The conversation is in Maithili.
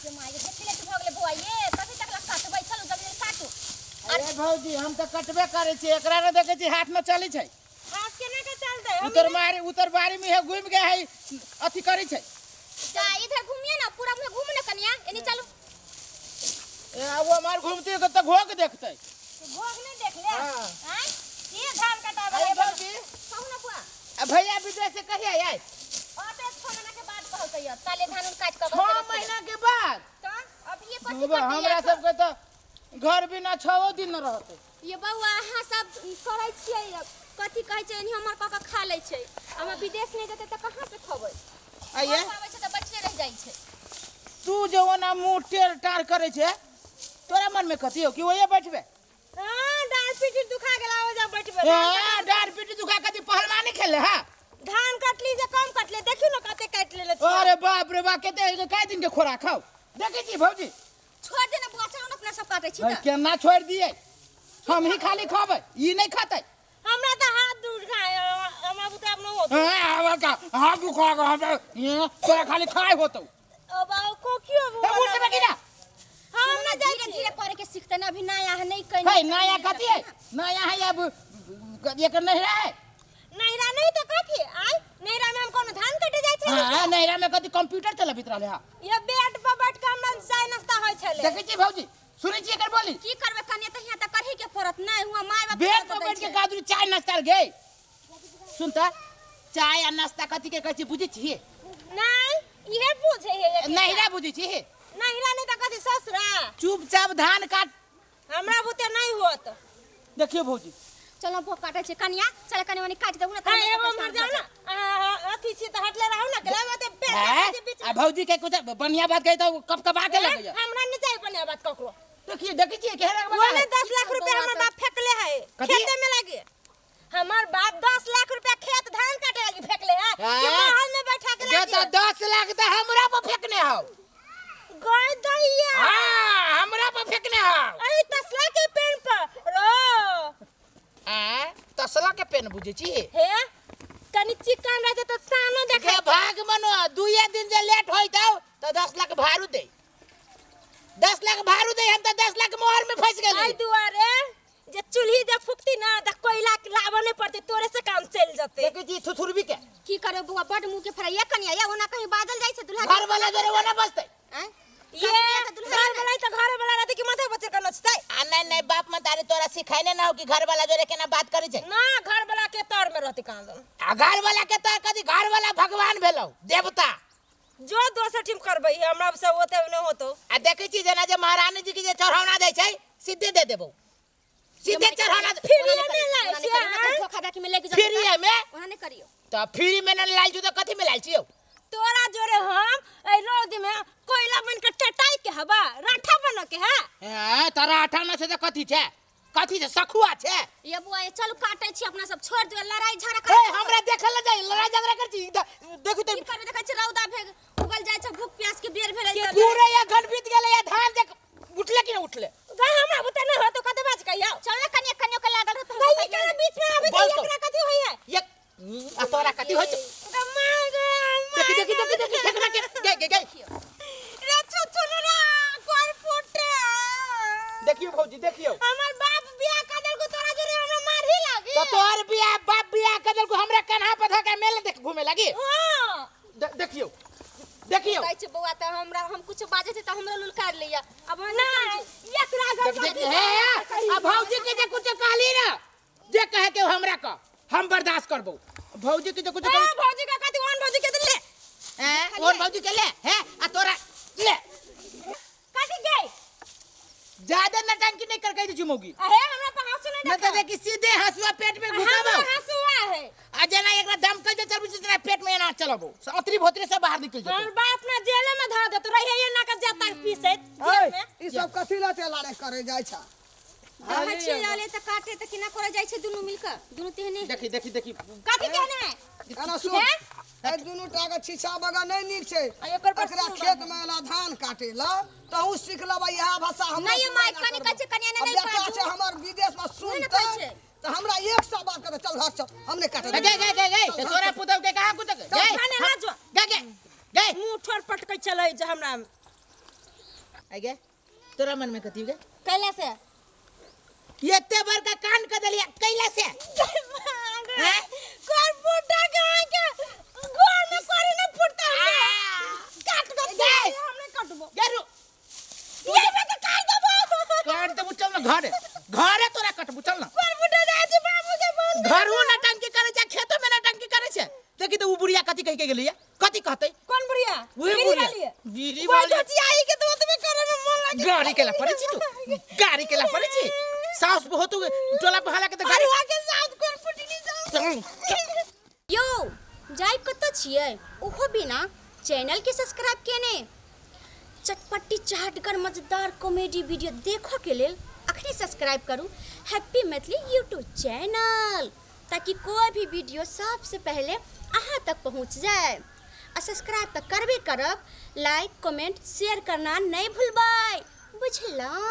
ये माय कते लेट भऽ गेलै बौआ ये कथी तक ला काटबै? चलू जल्दी जल्दी काटू। अरे भौजी, हम तऽ कटबे करै छी, एकरा ने देखै छी हाथ में चलै छै। हाथ केना के चलतै? हम उतर मारी उतर बारी में है घूम के है अथी करै छै। जा इधर घूमिए ना, पूरा मुँह घूम ना कनिया, एनी चलू। ए आ वो हमार घूमती है तऽ घोक देखतै। भोग नहीं देख ले। हाँ। आँय? ये धान कटावे अरे ला भौजी, कहू ना बुआ। आ भैया विदेश से कहिया आए? अब 6 महीना के बाद कहलकै यऽ, ताले धान उन काटि कऽ। 6 महीना के बाद? तऽ अभी ये कथी सुबह करतै? हमरा सबके तऽ घर बिना 6 दिन न रहतै। ये बौआ, अहाँ सब करै छियै कथी कहै छै, एनी हमर कऽ कऽ खा लै छै। हम विदेश नहि जेतै तऽ कहाँ से खबै? आइए। घर आबै छै तऽ बचले रहि जाइ छै। तू जे ओना मुँह टेढ़ टाढ़ करै छै, तोरा मन में कथी हो कि ओहे बैठबे? हाँ, डाँड़ पीठी दुखा गेला, हो जा बैठबे। ए, डाँड़ पीठी दुखा कथी पहलवानी खेले? हाँ, धान कटली जे कम कटले, देखियौ ने कते काटि लेले छियै। अरे बाप रे बाप, कते कै दिन के खोराक खाओ देखै छी भौजी। छोड़ दे ना बुआ, चलो ना अपना सब काटै छी। अरे, तऽ केना छोड़ दिए? हम ही खाली खबै, ई नहीं खाते। हमरा तऽ हाथ दुखा, हमरा बुते आब न होत। ए, आब का हाथ दुखा के हमरा ये, तोरा खाली खाए होतौ। अब आओ कोकियो। ए, उठ जेबे कि ना? हम ना जाइ धीरे छी। धीरे करे के सीखते ना, अभी नया है नहीं कहीं। हे, नया कथी है? नया है अब एकर नहिरा है। नैरा नहीं तो कथी आय? नैरा में हम कोनो धान कटे जाइ छै? हाँ, नहिरा में कथी कंप्यूटर चलबित रहले? हा, ये बेड पर बैठ के हमरा चाय नाश्ता होइ छलै। देखै छी भौजी, सुनै छी एकर बोली? की करबै कनिया, तऽ हियाँ तऽ करही के पड़त। नहीं हुआ माय बाप बेड पर बैठ के गादुरी चाय नाश्ता गे। सुन त, चाय आ नाश्ता कथी के कहै छी, बुझै छी? नहीं, इहे बुझे है। नहिरा बुझै छी? नैरा नहीं तो कथी, ससुरा? चुपचाप धान काट। हमरा बुते नहीं होत। देखियो भौजी। चलो भो काटे छै कनिया, चल कनि मनि काटि देबू ना तऽ हाँ, हमरा एगो सबके मर साथ जाओ भऽ ना। अथी छी तऽ हटले रहू ना, गेला बात पेट हैं? के बीच। आ भौजी के कुछ बढ़िया बात कही तो कप कपा के लगैया। हमरा नहीं चाहिए बढ़िया बात ककरो। देखिए, देखै छियै केहन वो बना ने 10 लाख रुपया हमर बाप फेंकले है। कथी? खेते में लागे हमर बाप 10 लाख रुपया खेत धान काटे लागी फेंकले है कि हैं? महल में बैठा के जे लागी। तऽ 10 लाख तऽ हमरा पर फेंकने हौ। गय दैया। हाँ, हमरा पर फेंकने हौ। अरे, तसला के पेड़ पर रो। आ तसला के पेन बुझै छी? हे, कनि चिकन रहते तऽ सानो के देखे। भाग मनो, दुइये दिन जे लेट होइत हौ तऽ 10 लाख भाड़ू दे, 10 लाख भाड़ू दे। हम तऽ 10 लाख मोहर में फंस एहि गेली। दुआरे जे चूल्ही जे फूकती ना तऽ कोयला के लाबऽ नहीं पड़ते, तोरे से काम चलि जेतै। देखै छी थुथुरबी के। की करबै बौआ, बड मुँह के फराइया कनिया या, ओना कहीं बाजल जाइ छै दुल्हा घर वाला जरे ओना बसतै। आँय? ये कसमिया तऽ दुल्हा घर वाला तऽ घर वाला रहते कि माथे बच्चे के नचतै? आ नहीं नहीं, बाप मतारी तोरा सिखाइने ना हो कि घर वाला जोरे केना बात करै छै। ना, घर वाला के तर में रहते कहाँ दन। आ घर वाला के तो कथी, घर वाला भगवान भेलौ, देवता। जो दोसर टीम करबै, हमरा से ओते नहि होतो। आ देखै छी जेना जे महारानी जी के जे चढ़ौना दै छै, सीधे दे देबौ, सीधे चढ़ौना दे। फ्रीए में लायल ओना नहि छियै, करियौ, आँय? धोखा दऽ के में लागि जेतै। फ्रीए में? ओना नहि करियौ। तऽ फ्री में न लायल छु तऽ कथी में लायल छियौ? तोरा जोरे हम एहि रौद में कोयला बन के टटाई के हवा राठा बन के है। हैं, तोरा अठाना छै तऽ कथी छै? कथी छै, सखुआ छै? ये बुआ ये, चलू काटै छी अपना सब, छोड़ दियौ लड़ाई झगड़ा ए कर। हमरा देखल न जाय, लड़ाई झगड़ा कर छी। देखू की तऽ। करबै, देखै छी रौदा भेग उगल जाइ छै, भूख प्यास के बेर भेलै तऽ। पूरे एक घंट बीत गेलै, या धान देख उठले कि न उठले? गा, हमरा बुते नहि होतो, कते बाज कहियो। चल ना कनिया, कनियो के लागल रहत। गई एकरा बीच में आबै छै। बोल तो। एकरा कथी होइए? एक आ तोरा कथी होइ छै? गा माय गे। देखी देखी देखी देखी, ठेकना के गई गई गई। रे चुचुनरा गोर फुटे। देखियो भौजी, देखियो। हमर बाप बियाह कर देलको, तोरा जोरे हमरा मारही लागी। तो तोहर बियाह बाप बियाह कर देलको, हमरा कन्हा पर धऽ के मेला देख घूमे लगी। हाँ। देखियो देखियो। कहै छै बौआ तऽ हमरा, हम कुछ बाजै छै तऽ हमरो लुलकार लैया अब हम। नहीं, एकरा घर देख देख, हे, आ भौजी के जे कुछ कहली ना, जे कहे के हमरा कह, हम बर्दाश्त करबो। भौजी के जे कुछ ए भौजी का कथी, ओन भौजी के ले। हैं, और भौजी के ले है, आ तोरा ले। कथी गई? ज्यादा नटंकी नहीं कर कह दी मौगी। अहे, हमरा पर हंसू नहीं। न तो देखी, सीधे हंसुआ पेट में घुसाबो। हमरा हंसुआ है। आ जेना एकरा दमकल जे चलबो, तेरा पेट में एना चलबो, अतरी भोतरी सब बाहर निकल जेतो। हमर बाप ना जेले में धऽ देतो रहे, ये ना के जाता पीसैत जेल में। ई सब कथी लए लारे करे जाइ छ? देखै छियै आले तऽ काटे तऽ केना करे जाइ छै दुनू मिलके, दुनू तेहने। देखी देखी देखी। कथी कहने है? एना सुन, एहि दुनू टा के छिछा बगर नहि नीक छै। आ एकर पर एकरा सुन। खेत में एला धान काटे ला तहु सीख लेबै इएह भाषा हमरा। नहि माय, कनि कहै छै कनिया ने नहि बेटा बाजू। छै हमर विदेश में, ने सुनतै कहै छै। तऽ हमरा एक सौ बात कहतै, चल घर चल, हम नहि काटै। गए गए गए गए, ते तोरा पुतौ के कहाँ कुछ गए। खाने ना जो। गए गए गए। मुंह ठोर पटकै चलै जे हमरा। आइ गे, तोरा मन में कथी गे? कैला से? एते बड़का कान क देलिया कैला से? हैं? कर फूटा के के गोर में करी न फूटता हमरे। काट दो। गे। हमने काटबो। गे रु। ये में तो काट देबो। काट देबो, चल ना घरे, घरे तोरा कटबो, चल ना। कर फूटा जाय छै बाबू के बहुत। घरो नटंकी करे छै, खेतो में नटंकी करे छै। देखी तो उ बुढ़िया कथी कह के गेलैया, कथी कहतै? कौन बुढ़िया? उहे बीड़ी बुढ़िया। वाली है? बीड़ी वो वाली। जो आई के तो तुम्हें करे में मन लागे। गाड़ी केला पड़ै छी तू, गाड़ी केला पड़ै छी? साउस बहुत टोला बहाला के तऽ गाड़ी अरे के साथ कोन फुटनी जाओ। यौ, जाय कतऽ छियै ओहो बिना चैनल के सब्सक्राइब केने? चटपटी चाटगर मजेदार कॉमेडी वीडियो देखऽ के लेल अखने सब्सक्राइब करू हैप्पी मैथिली यूट्यूब चैनल, ताकि कोई भी वीडियो सबसे पहले अहाँ तक पहुँच जाए। आ सब्सक्राइब तऽ करबे करब, लाइक कमेंट शेयर करना नहीं भूलबै, बुझलहुँ?